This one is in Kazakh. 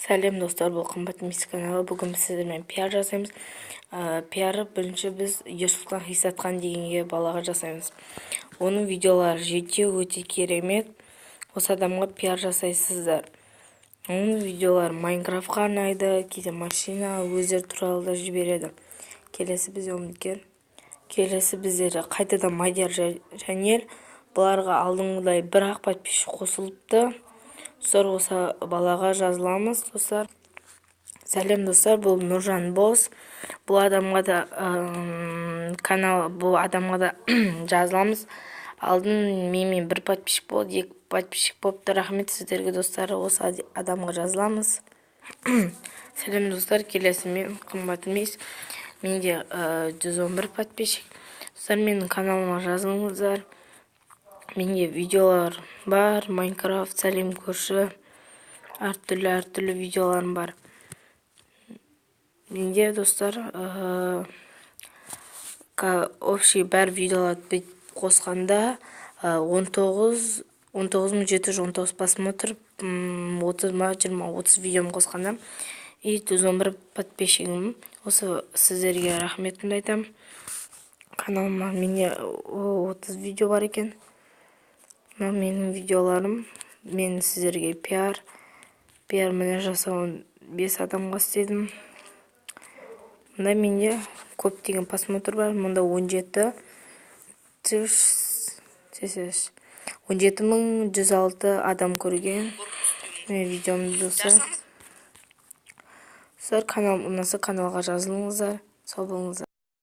Сәлем, достар! Бұл Қымбат емес каналы. Бүгін біз сіздермен пиар жасаймыз. Пиары бірінші біз Ерсұлтан Хисатхан дегенге балаға жасаймыз. Оның видеолары жете өте керемет. Осы адамға пиар жасайсыздар. Оның видеолары Майнкрафтқа арнайды, кейде машина, өздері туралы да жібереді. Келесі бізде үміткер, келесі біздер қайтадан Мадияр Жәнел. Бұларға алдыңғыдай бір-ақ подписчик қосылыпты. Достар, осы балаға жазыламыз. Достар, сәлем! Достар, бұл Нұржан Бос. Бұл адамға да канал, бұл адамға да жазыламыз. Алдын менімен бір подписчик болды, екі подписчик болыпты. Рахмет сіздерге, достар. Осы адамға жазыламыз. Сәлем, достар! Келесі мен, Қымбат емес. Менде 111 подписчик. Достар, менің каналыма жазылыңыздар. Менде видеолар бар: Майнкрафт, сәлем, көрші, әртүрлі әртүрлі видеоларым бар менде. Достар, общий бәр видеоларды бүйтіп қосқанда 19 19719 просмотр, 30 ма, 20, 30 видеом қосқанда и 111 подписчигім. Осы сіздерге рахметімді айтамын. Каналыма менде 30 видео бар екен. Мынау менің видеоларым. Мен сіздерге пиар міне жасауын бес адамға істедім. Мында менде көптеген просмотр бар. Мұнда 17 106 адам көрген менің видеомды. Достар, каналым ұнаса, каналға жазылыңыздар. Сау болыңыздар!